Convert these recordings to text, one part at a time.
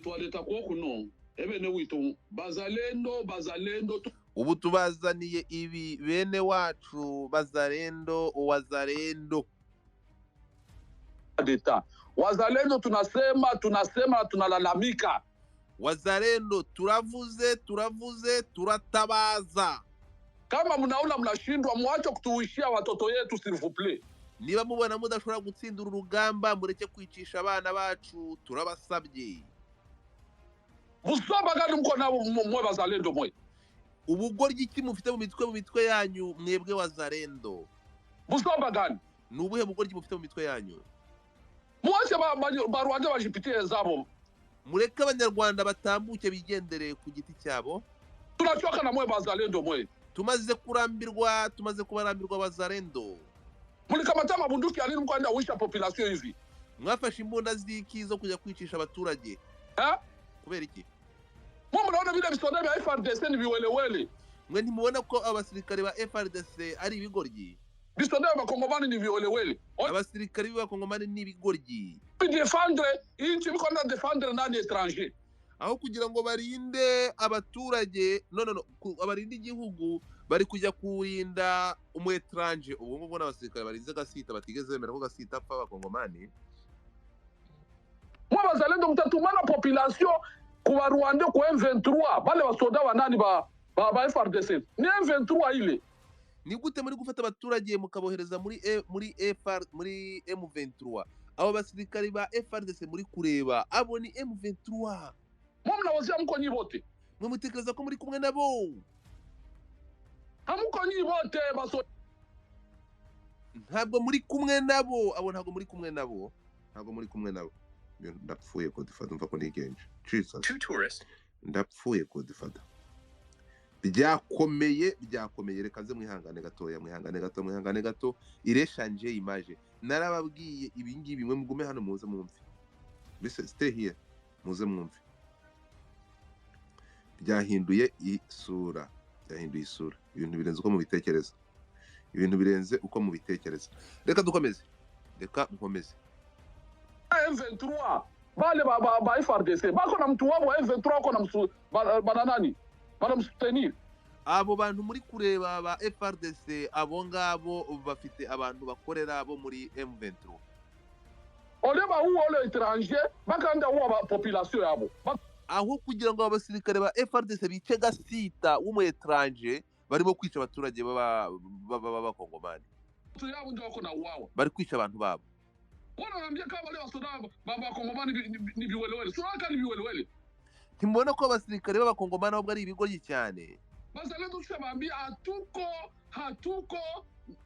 Twaleta kokuno ebene witu bazalendo bazalendo. Ubu tubazaniye ibi bene wacu bazalendo wazalendo. D'État wazalendo, tunasema tunasema tunalalamika. Wazalendo, turavuze turavuze turatabaza. Kama mnaona mnashindwa, mwache kutuishia watoto yetu, s'il vous plaît. Niba mubona mudashobora gutsinda uru rugamba, mureke kwicisha abana bacu, turabasabye. Buzoba gani mko nabo mwe bazalendo mwe? Ubugoryi iki mufite mu mitwe yanyu mwebwe wazalendo? Buzoba gani? Ni ubuhe bugoryi mufite mu mitwe yanyu? Mwache ba Rwanda bajipitie zabo. Mureke abanyarwanda batambuke bigendere ku giti cyabo. Tunachoka na mwe bazalendo mwe. Tumaze kurambirwa, tumaze kubarambirwa bazalendo. Mlikamata mabunduki ya nini mkwenda uisha population hivi? Mwafashe imbunda z'iki zo kujya kwicisha abaturage? Eh? Kubera iki? Mwe mnaona vile visoda vya FARDC ni viwelewele. Mwe ntimubona ko abasirikare ba FARDC ari ibigoryi? Visoda vya bakongomani ni viwelewele. Abasirikare b'abakongomani ni ibigoryi. Défendre inchi biko na défendre nani étranger? Aho kugira ngo barinde abaturage, no, barinde igihugu, bari kujya kurinda umu étranger. Ubu ngubu n'abasirikare barinze Gasita batigeze bemera ko Gasita apfa, abakongomani. Mwe bazalendo mtatumana population ku Rwanda, ku M23, bale basoda wa nani ba FARDC ni M23 ile. Ni gute muri gufata abaturage mukabohereza muri FR muri M23? Abo basirikare ba FARDC muri kureba, abo ni M23. Mwe mnawazia mko nyi bote. Mwe mutekereza ko muri kumwe nabo. Hamuko nyi bote baso. Ntabwo muri kumwe nabo, abo ntabwo muri kumwe nabo, ntabwo muri kumwe nabo. Ndapfuye Godfather, mva ko nigenje, Jesus. Two tourists Ndapfuye Godfather, byakomeye byakomeye. Reka nze mwihangane gatoya, mwihangane gato, mwihangane gato. Ireshanje image, narababwiye ibi ngibi. Mwe mugume hano muze mwumve. Listen, stay here, muze mwumve. Byahinduye isura, byahinduye isura. Ibintu birenze uko mubitekereza, ibintu birenze uko mubitekereza. Reka dukomeze, reka nkomeze. M23 bale ba FARDC bako na mtu wabo wa M23 wako na msu bana nani banamsoutenir. Abo bantu muri kureba ba FARDC, abo ngabo bafite abantu bakorera bo muri M23. Ole baua ole étranger bakanda uwa ba population yabo. Aho kugira ngo abasirikare ba FARDC bice Gasita w'umu étranger, barimo kwica abaturage b'abakongomani. Batu yabo ndio wako na uawa. Bari kwica abantu babo. Wana wanaambia kama wale wasoda ba Kongomani ni viwelewele sio ni viwelewele. Ntimubona ko abasirikare b'abakongomani ahubwo ari ibigoryi cyane? Bazalendo tushabaambia hatuko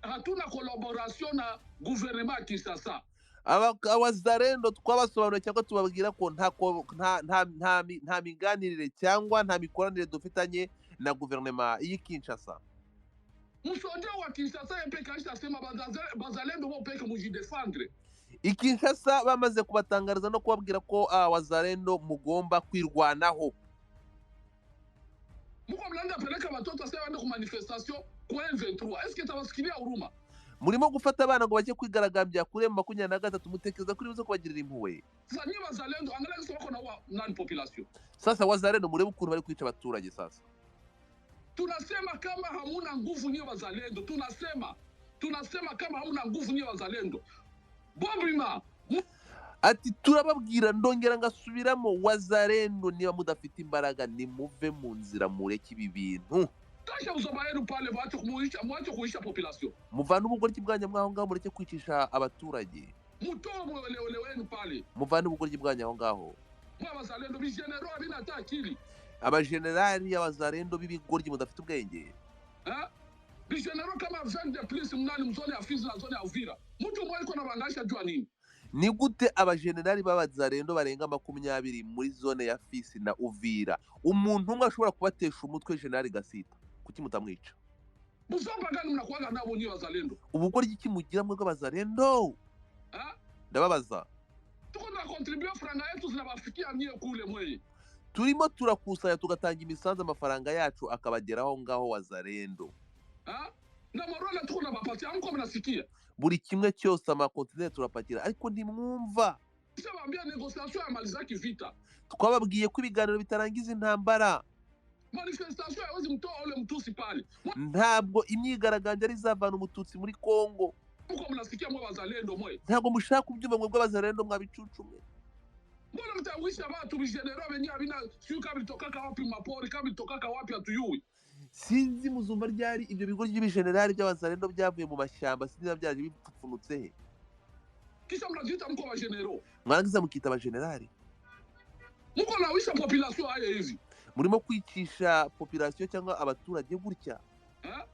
hatuna collaboration na gouvernement ya Kinshasa. Abazarendo twabasobanuriye cyangwa tubabwira ko nta ko- nta nta nta mi- nta miganirire cyangwa nta mikoranire dufitanye na guverinoma y'i Kinshasa. Msoda wa Kinshasa yeye peke alisema bazalendo wao peke mujidéfendre. I Kinshasa bamaze kubatangariza no kubabwira ko wazarendo mugomba kwirwanaho. Muko mnaenda peleka watoto sasa waende ku manifestation kwa M23, est-ce que tawasikilia huruma? Murimo gufata abana ngo bajye kwigaragambya kuri M23, mutekereza ko iribuze kubagirira impuhwe? Sasa nyie wazalendo, angalia sasa wako na wa nani population. Sasa wazarendo, murebe ukuntu bari kwica abaturage sasa. Tunasema kama hamuna nguvu nyie wazalendo, tunasema kama hamuna nguvu nyie wazalendo, bobima. Ati turababwira, ndongera ngasubiramo, wazarendo, niba mudafite imbaraga nimuve mu nzira, mureke ibi bintu. Tosha uzoba yenu pale, mwache kuisha population. Muvane ubugoryi bwanyu mwaho ngaho, mureke kwicisha abaturage. Mutoe mwelewele wenu pale. Muvane ubugoryi bwanyu aho ngaho. Mwa wazalendo vigénéraux havina hata akili. Abajenerali abazarendo b'ibigoryi mudafite ubwenge. Eh? Vigénéraux kama 20 de plus mnani mu zone ya Fizi na zone ya Uvira, mtu mmoja iko na bangaisha jua nini? Ni gute abajenerali b'abazarendo barenga 20 muri zone ya Fizi na Uvira, umuntu umwe ashobora kubatesha umutwe? Generali Gasita, kuki mutamwica? Buzoba gani mnakuwaga nabo nyie wazalendo? Ubugoryi iki mugira mwe bw'abazarendo? Eh? Ndababaza. Tuko na contribuer, franga yetu zinabafikia nyie kule mweye. Turimo turakusanya tugatanga imisanzu, amafaranga yacu akabageraho ngaho wazarendo. Eh? Na morale tuko na bapatia, mko mnasikia? Buri kimwe cyose, amakontineri turapakira, ariko ntimwumva. Tushawaambia négociation haimalizaki vita. Twababwiye ko ibiganiro bitarangiza intambara. Manifestation haiwezi mtoa ule mtusi pale. Ntabwo imyigaragambyo ari izavana umututsi muri Kongo. Mko mnasikia mwe wazalendo mwe. Ntabwo mushaka kubyumva mwebwe abazalendo mwabicucu mwe. Mbona mtawisha watu vigénéraux wenyewe havina sio kama vilitokaka wapi mapori, kama vilitokaka wapi hatuyui. Sinzi muzumva ryari ibyo bigo by'ibijenerali by'abazalendo byavuye mu mashyamba, sinzi niba byaje bipfunutse he. Kisha mnajiita mko wa généraux. Mwarangiza mukita abajenerali. Mko nawisha population haya hivi. Murimo kwicisha population cyangwa abaturage gutya. Eh?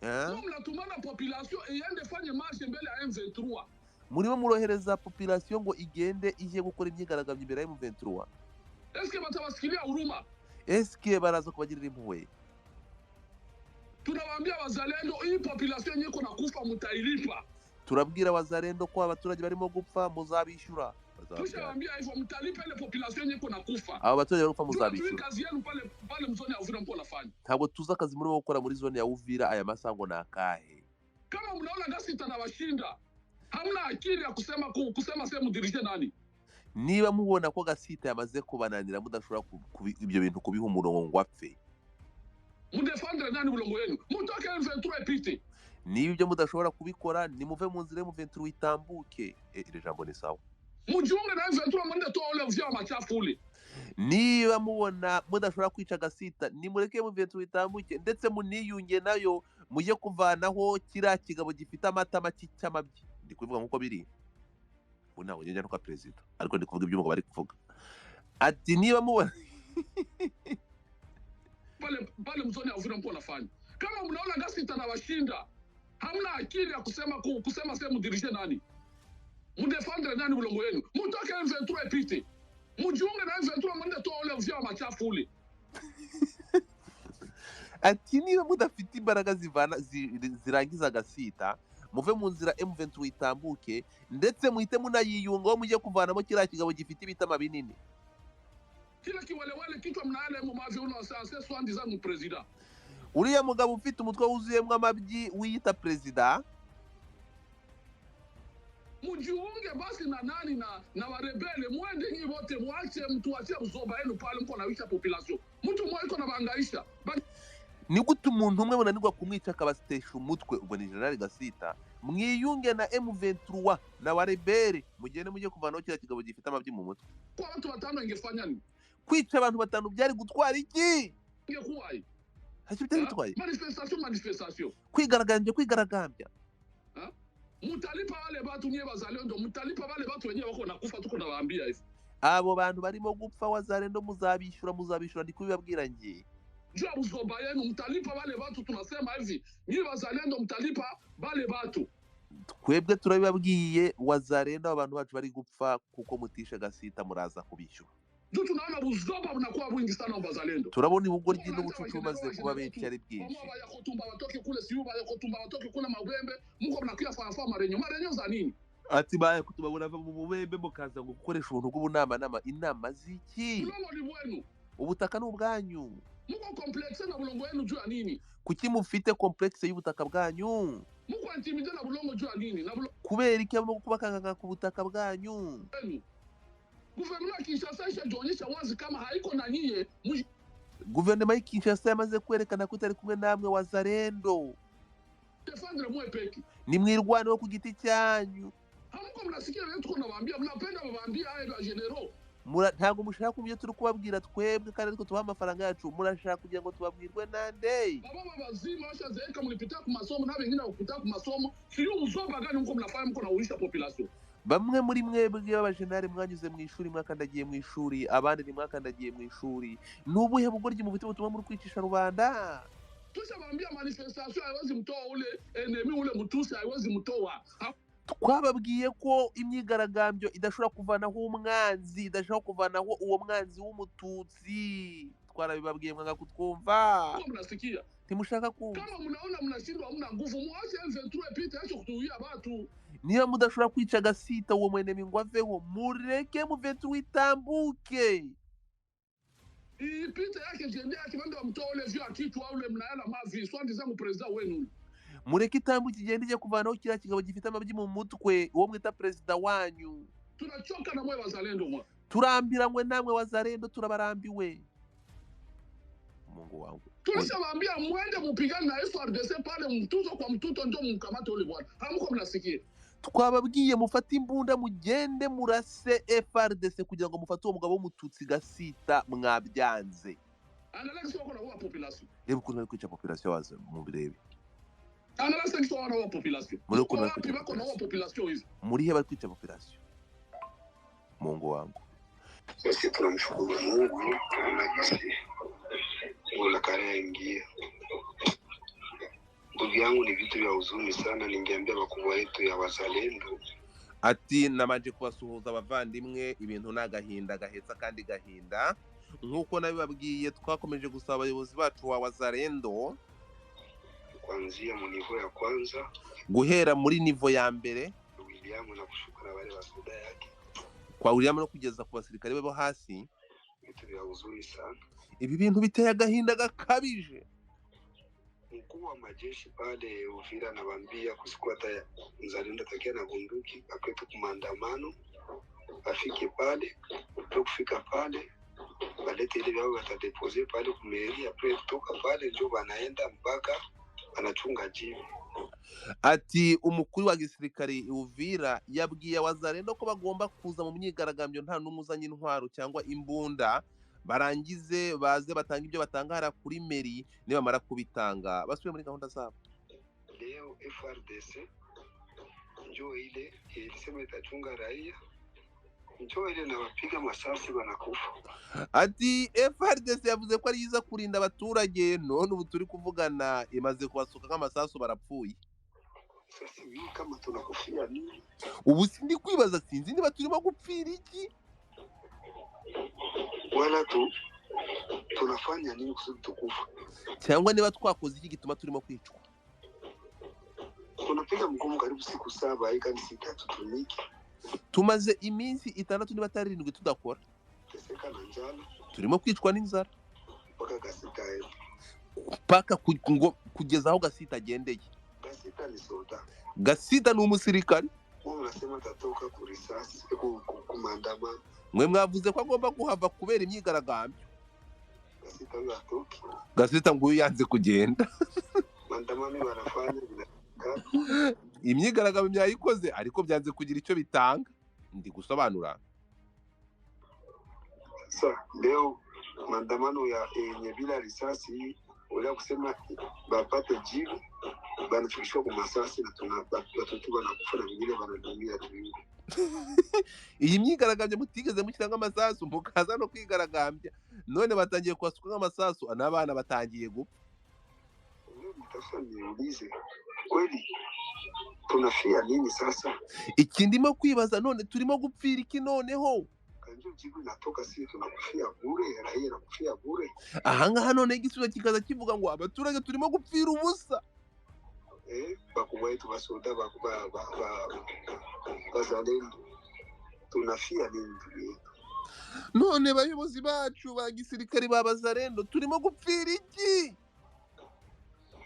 Eh? Mko mnatumana population iende fanye marche mbele ya M23. Murimo murohereza population ngo igende ije gukora imyigaragambyo imbere ya M23. Eske batawasikilia huruma? Eske baraza kubagirira impuhwe? Tunawaambia wazalendo hii population yenye iko nakufa mtailipa. Turabwira abazalendo ko abaturage barimo gupfa muzabishyura. Bazababyara. Tushawaambia hivyo mtalipa ile population yenye iko nakufa. Aba baturage bari gupfa Tujui muzabishyura. kazi yenu pale pale mu zone ya Uvira mko nafanya. Ntabwo tuzi akazi murimo gukora muri zone ya Uvira aya masaha ngo ni akahe. Kama mnaona gasi itanawashinda, hamna akili ya kusema kusema sehemu dirige nani? Niba mubona ko Gasita yamaze kubananira mudashobora ibyo bintu kubiha umurongo ngo apfe. Mudéfendre nani bulongo yenu? Mutoke M23 ipite. Niba ibyo mudashobora kubikora nimuve mu nzira M23 itambuke. Iri jambo ni sawa. Mujiunge na M23 mwende toa ule uvya wa machafu ule. Niba mubona mudashobora kwica Gasita nimureke M23 itambuke, ndetse muniyunge nayo mujye kuvanaho kiriya kigabo gifite amatama cy'amabyi. Ndi kubivuga nk'uko biri. Ubu ntabwo njya ntuka perezida, ariko ndi kuvuga ibyo umugabo ari kuvuga. Ati niba mubona Pale pale mu zone ya Uvira mko nafanya. Kama mnaona gasi itanawashinda, hamna akili ya kusema kusema sehemu dirige nani? Mudéfendre nani bulongo yenu? Mutoke M23 ipite. Mujiunge na M23 mwende toa ule uvya wa machafu ule. Ati niba mudafite imbaraga zivana zirangiza Gasita, muve mu nzira M23 itambuke, ndetse muhite munayiyungaho mujye kuvanamo kiriya kigabo gifite ibitama binini. Kile kiwelewele kichwa mnaele mu mavi una sasa soi-disant mu président. Uriya mugabo ufite umutwe wuzuyemo amabyi wiyita perezida. Mujiunge basi na nani na warebelle, mwende nyi wote, mwache mtuachie mzoba yenu pale mko nawisha population. Mtu mmoja iko na bangaisha. Ni gute umuntu umwe munanirwa kumwica akabasitesha umutwe? Ubwo ni General Gasita. Mwiyunge na M23 na warebere, mugende mujye kuvanaho kiriya kigabo gifite amabyi mu mutwe. Kwa watu watano ingefanya nini? Kwica abantu batanu byari gutwara iki? Ingekuwa hii. Ntacyo byari bitwaye. Manifestation, manifestation. Kwigaragambya, kwigaragambya. Mutalipa wale watu nyewe wazalendo, mutalipa wale watu wenyewe wako nakufa, tuko nawaambia hivi. Abo bantu barimo gupfa wazalendo muzabishyura, muzabishyura, ndi kubibabwira ngiye. Juu ya buzoba yenu mtalipa wale watu, tunasema hivi. Nyewe wazalendo mtalipa wale watu. Twebwe turabibabwiye wazalendo, abantu bacu bari gupfa kuko mutisha Gasita, muraza kubishyura. Juu tunaona buzoba bunakuwa bwingi sana wazalendo. Turabona ubugoryi n'ubucucu bumaze kuba benshi ari bwinshi. Mama ya kotumba watoke kule siuba ya kotumba watoke kule mabembe, muko mnakia fafa marenyo. Marenyo za nini? Ati baye kutuba burava mu bubembe mukaza gukoresha ubuntu bw'ubunama nama, inama ziki? Bulongo ni bwenu. Ubutaka ni ubwanyu. Muko complexe na bulongo yenu juu ya nini? Kuki mufite complexe y'ubutaka bwanyu? Muko intimidé na bulongo juu ya nini? Na bulongo Kubera iki barimo kubakangaka ku butaka bwanyu? yenu. Gouvernement ya Kinshasa ishajionyesha wazi kama haiko na nyie. Guverinoma y'i Kinshasa yamaze kwerekana ko itari kumwe namwe wazalendo. Défendre mwe peke. Nimwirwaneho ku giti cyanyu. Hamko mnasikia leo tuko nawaambia, mnapenda waambia haya ba généraux. Ntabwo mushaka kumva ibyo turi kubabwira twebwe, kandi ariko tubaha amafaranga yacu, murashaka kugira ngo tubabwirwe nande? Baba bazima washazeeka, mlipita ku masomo na wengine wakupita ku masomo. Sio uzoba gani mko mnafanya, mko naulisha population. Bamwe muri mwebwe b'abajenali mwanyuze mu ishuri, mwakandagiye mu ishuri, abandi ntimwakandagiye mu ishuri. Ni ubuhe bugoryi mufite butuma muri kwicisha rubanda? Tushawaambia manifestation haiwezi mtoa ule ennemi, ule mtusi haiwezi mtoa. Twababwiye ko imyigaragambyo idashobora kuvanaho umwanzi, idashobora kuvanaho uwo mwanzi w'umututsi. Twarabibabwiye mwanga kutwumva. Kama mnasikia. Ntimushaka kumva. Kama mnaona mnashindwa, hamna nguvu, muache M23 ipite, acha kutuuia watu. Niba mudashobora kwica Gasita uwo mwenemi ngo aveho, mureke M23 itambuke. Ipite yake jende yake, bande wamtoa ule vyo akichwa ule mnayala mavi, soi-disant mu président wenu. Mureke itambuke igende ijye kuvanaho kiriya kigabo gifite amabyi mu mutwe, uwo mwita perezida wanyu. Tunachoka na mwe wazalendo mwa. Turambiranywe namwe wazalendo, turabarambiwe. Mungu wangu. Tulishawaambia mwende mupigane na FARDC pale mtuzo kwa mtuto ndio mkamate ule bwana. Hamko mnasikia. Twababwiye mufate imbunda mugende murase FARDC kugira ngo mufate uwo mugabo w'umututsi Gasita, mwabyanze. Angalia kisi wako naua population. Reba ukuntu bari kwica population wazo, mubirebe. Angalia sasa kisi wanaua population. Muri ukuntu bari Wapi kwica wako naua population. population hizi. Muri he bari kwica population? Mungu wangu. Sisi tunamshukuru Mungu na jinsi Ngula Karea ingia. Ndugu yangu, ni vitu vya huzuni sana. Ningeambia wakubwa wetu ya wazalendo Ati nabanje kubasuhuza abavandimwe, ibintu ni agahinda gahetsa kandi gahinda. Nk'uko nabibabwiye, twakomeje gusaba abayobozi bacu wa wazalendo kuanzia mu niveau ya kwanza guhera muri niveau ya mbere William na kushuka na wale wasoda yake, kwa William no kugeza ku basirikare be bo hasi. Vitu vya huzuni sana. Ibi bintu biteye agahinda gakabije. Mkuu wa majeshi pale Uvira anawaambia kusikuwa hata mzalendo atakia na bunduki akwetu kumandamano, afike pale ndio kufika pale balete ile vyao watadepose pale kumeri, apres kutoka pale njo banaenda mpaka banachunga jibu. Ati umukuru wa gisirikare Uvira yabwiye abazalendo ko bagomba kuza mu myigaragambyo nta n'umwe uzanye intwaro cyangwa imbunda, barangize baze batanga ibyo batanga hariya kuri mairie, nibamara kubitanga basubire muri gahunda zabo. Leo FARDC njo ile ilisema itachunga raia, njo ile nawapiga masasi banakufa. Ati FARDC yavuze ko ari iza kurinda abaturage, none ubu turi kuvugana imaze kubasuka nk'amasasu barapfuye. Sasa sijui kama tunakufia nini, Ubu sindi kwibaza, sinzi niba turimo gupfira iki wala tu tunafanya nini kusudi tukufa. cyangwa niba twakoze iki gituma turimo kwicwa. Tunapiga mgomo karibu siku 7 hii kandi sita tutumiki, Tumaze iminsi 6 niba atari 7 tudakora, teseka na njala turimo kwicwa n'inzara mpaka Gasita aende. Paka ngo kugeza aho Gasita agendeye. Gasita ni soda. Gasita ni umusirikare. Wewe unasema atatoka kurisasi kumandamano. Mwe mwavuze ko agomba kuhava kubera imyigaragambyo. Gasita huyo atoki. Gasita nguyu yanze kugenda. Maandamano wanafanya bila Imyigaragambyo myayikoze ariko byanze kugira icyo bitanga. Ndi gusobanura. Sasa leo maandamano ya yenye bila risasi hii wala kusema bapate jibu banafikishwa kwa masasi na tuna watoto wanakufa na wengine wanadumia tu. Iyi myigaragambyo mutigeze mushyira nk'amasasu mukaza no kwigaragambya, none batangiye kubasuka nk'amasasu n'abana batangiye gupfa. Leo mtafuta niulize kweli tunafia nini sasa? Iki ndimo kwibaza, none turimo gupfira iki noneho? Kanjo jibu inatoka, sisi tunakufia bure, raia inakufia bure. Ahangaha none igisubizo kikaza kivuga ngo abaturage turimo gupfira ubusa. Bakubwa wetu basoda bazalendo tunafia nini ndugu yetu? None bayobozi bacu ba gisirikare ba bazalendo turimo gupfira iki?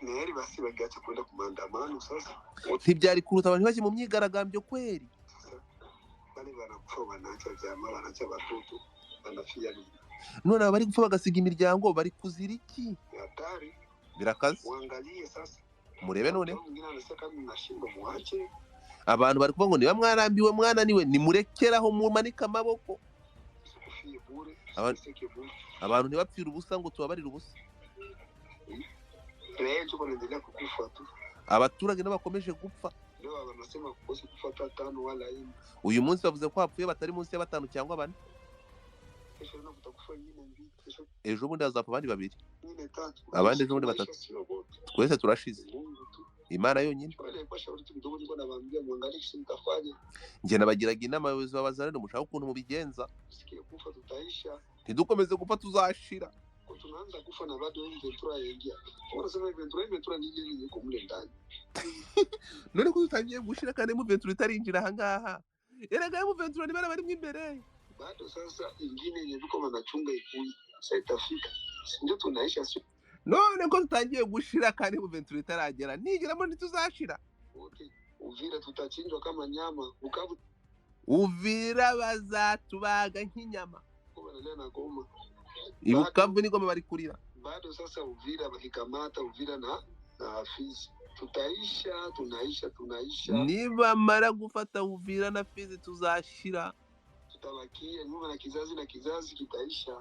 Neheri basi bagiacha kwenda kumandamano sasa. Ntibyari kuruta abantu bake mu myigaragambyo kweri? Sasa bale banakufa wanaacha jamaa, wanaacha watoto, wanafia nini? None aba bari gupfa bagasiga imiryango bari kuzira iki? Ni hatari. Birakaze. Muangalie sasa. Murebe none. Mwingine anasema kama mnashindwa muache. Abantu bari kuvuga ngo niba mwarambiwe mwananiwe nimurekeraho mumanike amaboko. Tusikufie bure, tusiseke bure. Abantu ntibapfire ubusa ngo tubabarire ubusa. Leo tuko naendelea kukufa tu. Abaturage nabo bakomeje gupfa. Leo wanasema kukosa kufa hata 5 wala 4. Uyu munsi bavuze ko hapfuye batari munsi ya 5 cyangwa 4. Kesho ndio kutakufa nyingine 2, kesho Ejo bundi hazapfa abandi 2. nyingine 3. Abandi ejo bundi 3. Sio wote. Twese turashize. Mungu tu. Imana yonyine. Wale kwa shauri tu kidogo niko nawaambia muangalie kisha mtafanya. Njye nabagiraga inama abayobozi b'abazalendo mushaka ukuntu mubigenza. Sikia kufa tutaisha. Ntidukomeze gupfa tuzashira. Kwa tunaanza kufa na bado M23 yaingia. Wanasema M23 ni ile iko mle ndani. None ko dutangiye gushira kandi M23 itarinjira aha ngaha. Erega M23 ni bana bari imbere. Bado sasa ingine yenye biko wanachunga ikui. Sasa itafika. Si ndio tunaisha sio? None ko tutangiye gushira kandi M23 itaragera. Nigera muri ntituzashira. Wote Uvira tutachinjwa kama nyama. Bukavu. Uvira bazatubaga nk'inyama. Kwa wanalia na Goma. I Bado Bukavu ni Goma bari kurira. Bado sasa Uvira wakikamata Uvira na Fizi tutaisha, tunaisha, tunaisha. Nibamara gufata Uvira na Fizi tuzashira. Tutabakia nyuma na kizazi kitaisha.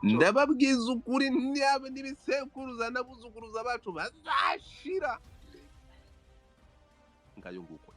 Ndababwiza ukuri, niba n'ibisekuruza n'abuzukuruza bacu bazashira. Ngayo nguko.